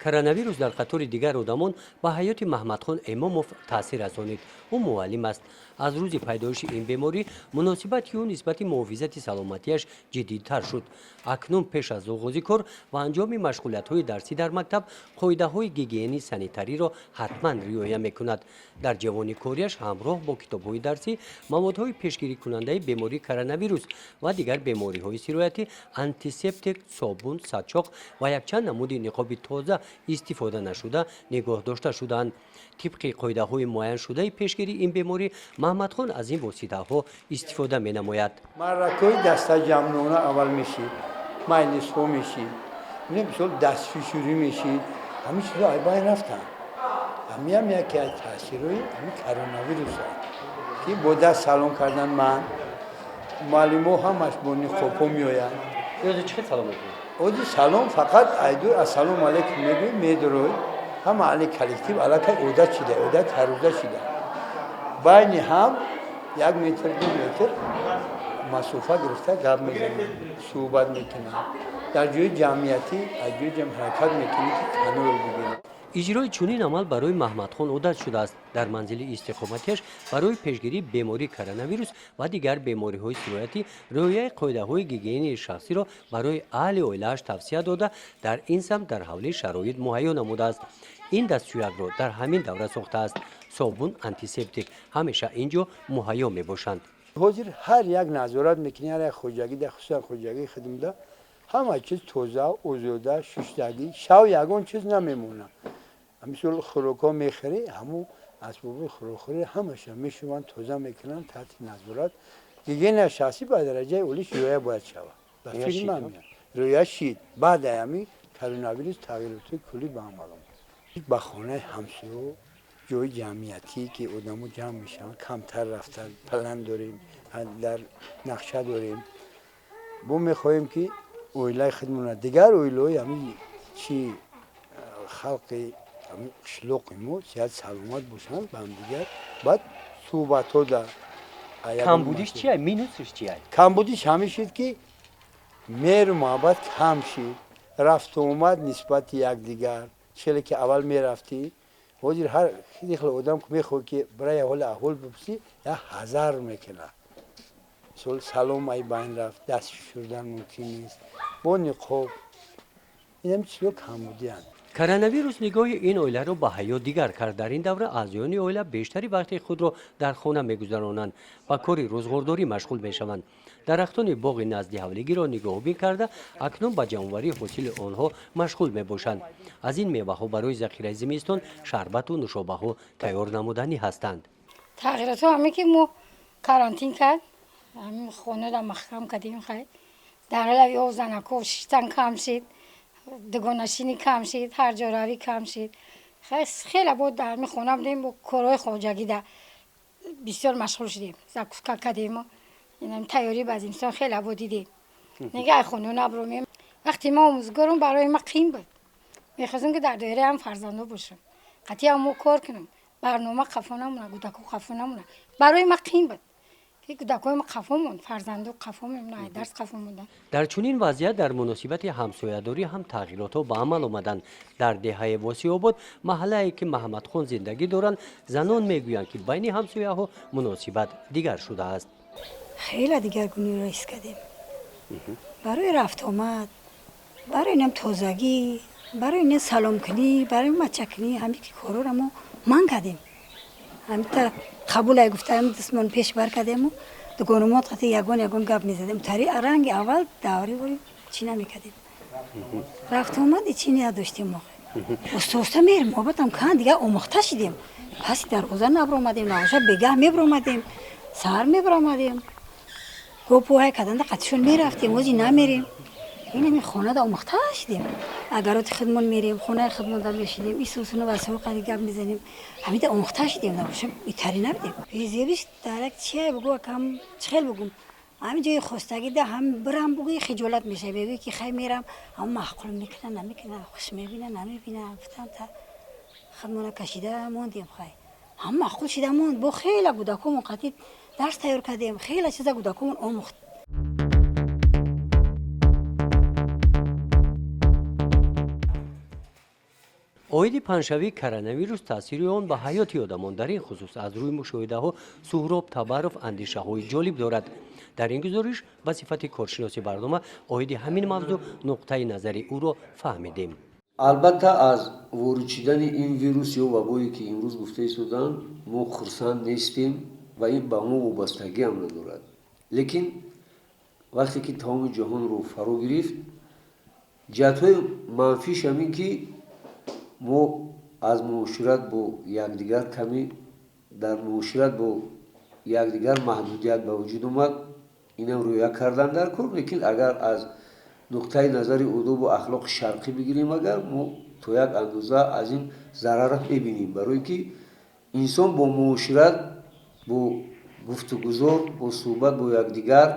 Коронавирус дар қатори дигар одамон ба ҳаёти Маҳмадхон Эмомов таъсир расонид. Ӯ муаллим аст. Аз рӯзи пайдоиши ин беморӣ муносибати ӯ нисбати муҳофизати саломатиаш ҷиддитар шуд. Акнун пеш аз оғози кор ва анҷоми машғулиятҳои дарсӣ дар мактаб қоидаҳои гигиени санитариро ҳатман риоя мекунад. Дар ҷавони кориаш ҳамроҳ бо китобҳои дарсӣ, маводҳои пешгирикунандаи бемории коронавирус ва дигар бемориҳои сироятӣ, антисептик, собун, сачоқ ва якчанд намуди ниқоби тоза истифода нашуда нигоҳ дошта шудаанд. Тибқи қоидаҳои муайяншудаи пешгирии ин беморӣ, Маҳмадхон аз ин воситаҳо истифода менамояд. Маъракаҳои дастаҷамъона аввал мешид, майнисҳо мешид, мисол, дастфишурӣ мешид. Ҳамин чизҳо аз байн рафтанд. Ҳамиам яке аз таъсирҳои ҳамин коронавирус аст, ки бо даст салом кардан ман муаллимо ҳамаш бо ниқобҳо меоянд. Чӣ хел салом мекунед? Ози салом фақат айду ассалому алайкум мегӯй, медурой. Ҳама али коллектив аллакай одат шида, одат ҳаррӯза шида. Байни ҳам 1 метр, 2 метр масофа гирифта гап мезананд, суҳбат мекунанд. Дар ҷои ҷамъиятӣ аз ҷои ҷамъ ҳаракат мекунӣ, ки канор бигирӣ. Иҷрои чунин амал барои Маҳмадхон одат шудааст. Дар манзили истиқоматиаш барои пешгирии бемории коронавирус ва дигар бемориҳои сироятӣ риояи қоидаҳои гигиении шахсиро барои аҳли оилааш тавсия дода, дар ин самт дар ҳавлӣ шароит муҳайё намудааст. Ин дастшӯякро дар ҳамин давра сохтааст. Собун, антисептик ҳамеша ин ҷо муҳайё мебошанд. Ҳозир ҳар як назорат мекунӣ, ҳар як хоҷагӣ, хусусан хоҷагии хидмда, ҳама чиз тоза, озода, шуштагӣ. Шав ягон чиз намемонад. Мисол, хӯрокҳо мехӯрӣ, ҳамун асбоби хӯрокхӯрӣ ҳамаша мешӯванд, тоза мекунанд, таҳти назорат. Гигиена шахсӣ ба дараҷаи олиш риоя бояд шавад. Ба фикри ман, риоя шид. Баъд ҳамин коронавирус тағйироти куллӣ ба амал омад. Ба хонаи ҳамсоё, ҷои ҷамъиятӣ, ки одамо ҷамъ мешаванд, камтар рафтан план дорем, дар нақша дорем. Бо мехоҳем, ки оилаи худмона, дигар оилаҳои ҳамин чи халқи қишлоқи мо сиҳат саломат бошанд ба ҳамдигар. Баъд суҳбатҳо да Камбудиш чия, минусш чия? Камбудиш ҳамин шуд, ки меҳру муҳаббат кам шид, рафту омад нисбати якдигар. Хеле ки аввал мерафтӣ, ҳозир ҳар хеле одам мехоҳад, ки барои ҳоли аҳвол бипурсӣ, як ҳазар мекунад. Мисол, салом ай байн рафт, даст фишурдан мумкин нест, бо ниқоб. Инам чизҳо камбудиянд. Коронавирус нигоҳи ин оиларо ба ҳаёт дигар кард. Дар ин давра аъзоёни оила бештари вақти худро дар хона мегузаронанд, ба кори рӯзғордорӣ машғул мешаванд. Дарахтони боғи назди ҳавлигиро нигоҳубин карда, акнун ба ҷамъоварии ҳосили онҳо машғул мебошанд. Аз ин меваҳо барои захираи зимистон шарбату нушобаҳо тайёр намуданӣ ҳастанд. Тағйиротҳо ҳаме, ки мо карантин кард, ҳамин хонада маҳкам кардем. Хай, дар лави об занако шиштан кам шид, дугонашинӣ кам шид, ҳар ҷо равӣ кам шид. Хеле бо дар ҳамин хона будем, бо корҳои хоҷагида бисёр машғул шудем, закуска кардему инам тайёрӣ ба зимистон хеле бо дидем. Нига хона набромем. Вақте ма омӯзгорум, барои ма қин буд. Мехостем, ки дар доираи ҳам фарзандо бошам, қатъиян мо кор кунам, барнома қафо намона, кӯдако қафо намона. Барои ма қин буд, ки кӯдакҳои ма қафо монд, фарзандо қафо мемонад, дарс қафо монда. Дар чунин вазъият дар муносибати ҳамсоядорӣ ҳам тағйиротҳо ба амал омаданд. Дар деҳаи Восиобод, маҳаллае ки Маҳмадхон зиндагӣ доранд, занон мегӯянд, ки байни ҳамсояҳо муносибат дигар шудааст. Хеле дигаргуниро ҳис кардем барои рафтуомад, барои инам тозагӣ, барои ина саломкунӣ, барои мачакунӣ. Ҳамин ки корора мо манъ кардем, ҳамита қабулай гуфтаем, дастмон пеш бар кардему дугонумот қати ягон ягон гап мезадем. Тари ранги аввал даври вори чӣ намекардем, рафтуомади чӣ надоштем. Мо оста оста меҳр муҳаббатам кан дигар омӯхта шидем. Паси дарвоза набаромадем, навоша бегаҳ мебаромадем, саҳар мебаромадем, гопуҳай карданда қатишон мерафтем. Ози намерем. Инами хонада омӯхта шидем. Агароти худмон мерем, хонаи худмонда мешинем, исусуну васоқади гап мезанем. Ҳамида омӯхта шидем, набоша итари набудем. Безебиш дар як чия бугу, акам чихел бугум, ҳамин ҷои хостагида ҳам бирам бугӯи, хиҷолат мешавӣ. Мегӯӣ, ки хай, мерам, ҳам маъқул мекуна, намекуна, хуш мебина, намебина. Гуфтам, та худмона кашида мондем. Хай, ҳам маъқул шида монд. Бо хела кӯдакомон қатӣ дарс тайёр кардем, хела чиза кӯдакомон омӯхт. Оиди паҳншавии коронавирус, таъсири он ба ҳаёти одамон, дар ин хусус аз рӯи мушоҳидаҳо Суҳроб Табаров андешаҳои ҷолиб дорад. Дар ин гузориш ба сифати коршиноси барнома оиди ҳамин мавзӯъ нуқтаи назари ӯро фаҳмидем. Албатта, аз ворид шудани ин вирус ё вабое, ки имрӯз гуфта истоданд, мо хурсанд нестем ва ин ба мо вобастагиам надорад. Лекин вақте ки тамоми ҷаҳонро фаро гирифт, ҷиҳатҳои манфиш ҳамин ки мо аз муошират бо якдигар каме, дар муошират бо якдигар маҳдудият ба вуҷуд омад. Инам рӯя кардан дар кор. Лекин агар аз нуқтаи назари одобу ахлоқи шарқӣ бигирем, агар мо то як андоза аз ин зарарро мебинем, барое ки инсон бо муошират, бо гуфтугузор, бо суҳбат бо якдигар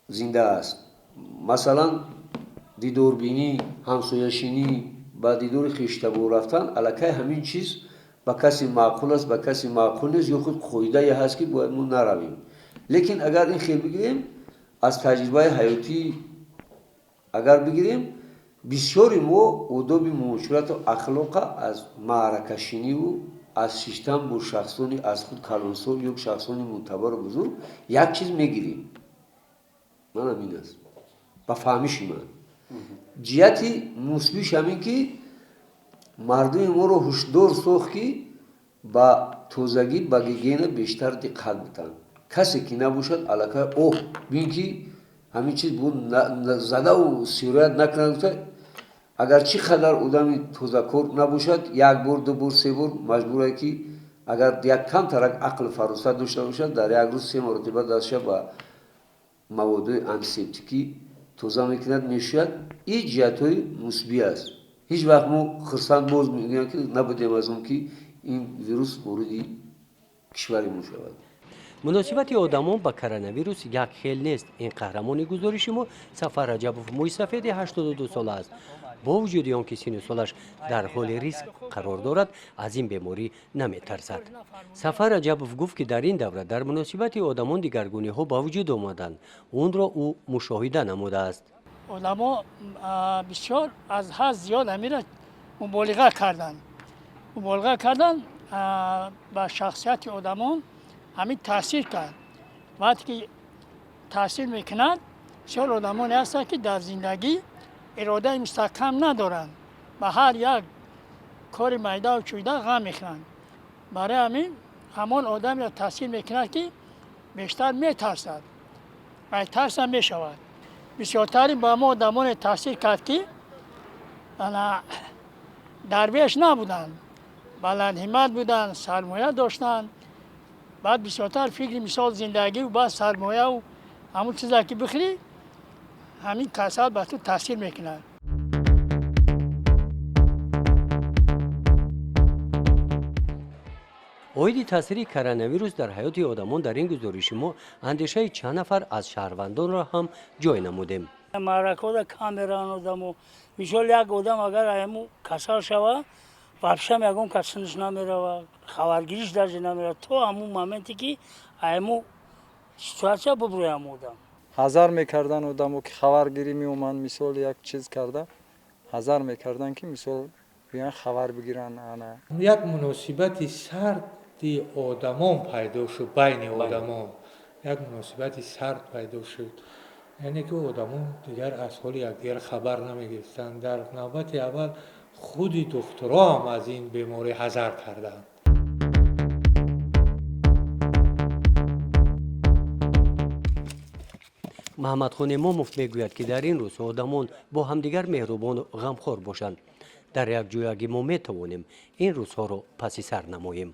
зинда аст. Масалан, дидорбинӣ, ҳамсояшинӣ, ба дидори хештабор рафтан, аллакай ҳамин чиз ба касе маъқул аст, ба касе маъқул нест ё худ қоидае ҳаст, ки бояд мо наравем. Лекин агар ин хел бигирем, аз таҷрибаи ҳаётӣ агар бигирем, бисёри мо одоби муоширату ахлоқа аз маъракашиниву аз шиштан бо шахсони аз худ калонсол ё шахсони мӯътабару бузург як чиз мегирем. Ман ҳамин аст ба фаҳмиши ман. Ҷиҳати мусбиш ҳамин ки мардуми моро ҳушдор сохт, ки ба тозагӣ, ба гигиена бештар диққат битанд. Касе ки набошад, аллакай оҳ бин, ки ҳамин чиз бу задаву сироят накунад гуфта, агар чӣ қадар одами тозакор набошад, як бор, ду бор, се бор маҷбурае, ки агар як камтарак ақлу фаросат дошта бошад, дар як рӯз се маротиба дастша ба маводҳои антисептикӣ тоза мекунад, мешӯяд. Ин ҷиҳатҳои мусбӣ аст. Ҳеҷ вақт мо хурсанд боз мегӯям, ки набудем аз он ки ин вирус вориди кишвари мо шавад. Муносибати одамон ба коронавирус як хел нест. Ин қаҳрамони гузориши мо Сафар Раҷабов мӯйсафеди 82 сола аст. Бо вуҷуди он ки сину солаш дар ҳоли риск қарор дорад, аз ин беморӣ наметарсад. Сафар Раҷабов гуфт, ки дар ин давра дар муносибати одамон дигаргуниҳо ба вуҷуд омаданд. Онро ӯ мушоҳида намудааст. Одамо бисёр аз ҳад зиёд ҳамира муболиға карданд, муболиға карданд. Ба шахсияти одамон ҳамин таъсир кард. Вақте ки таъсир мекунад, бисёр одамоне ҳастанд, ки дар зиндагӣ иродаи мустаҳкам надоранд, ба ҳар як кори майдаву чӯйда ғам мехӯранд. Барои ҳамин ҳамон одамеро таъсир мекунад, ки бештар метарсад, ай тарсам мешавад. Бисёртари ба мо одамоне таъсир кард, ки дарвеш набуданд, баландҳиммат буданд, сармоя доштанд. Баъд бисёртар фикри мисол зиндагиву баъд сармояу ҳамон чизе ки бихӯрӣ, ҳамин касал ба ту таъсир мекунад. Оиди таъсири коронавирус дар ҳаёти одамон дар ин гузориши мо андешаи чанд нафар аз шаҳрвандонро ҳам ҷой намудем. Маъракода камеран одамо. Мисол, як одам агар ҳаму касал шава, вообще ягон кас синиш намерава, хабаргириш даже намерава, то ҳамун моменте ки ҳаму ситуация буброи ҳаму одам. Ҳазар мекардан одамо, ки хабаргирӣ меоманд, мисол, як чиз карда ҳазар мекардан, ки мисол биён хабар бигиранд ана. Як муносибати сарди одамон пайдо шуд, байни одамон як муносибати сард пайдо шуд, яъне ки одамон дигар аз ҳоли якдигар хабар намегирифтанд. Дар навбати аввал худи духтуро ҳам аз ин беморӣ ҳазар карданд. Маҳмадхон Эмомов мегӯяд, ки дар ин рӯзҳо одамон бо ҳамдигар меҳрубону ғамхор бошанд. Дар якҷоягӣ мо метавонем ин рӯзҳоро паси сар намоем.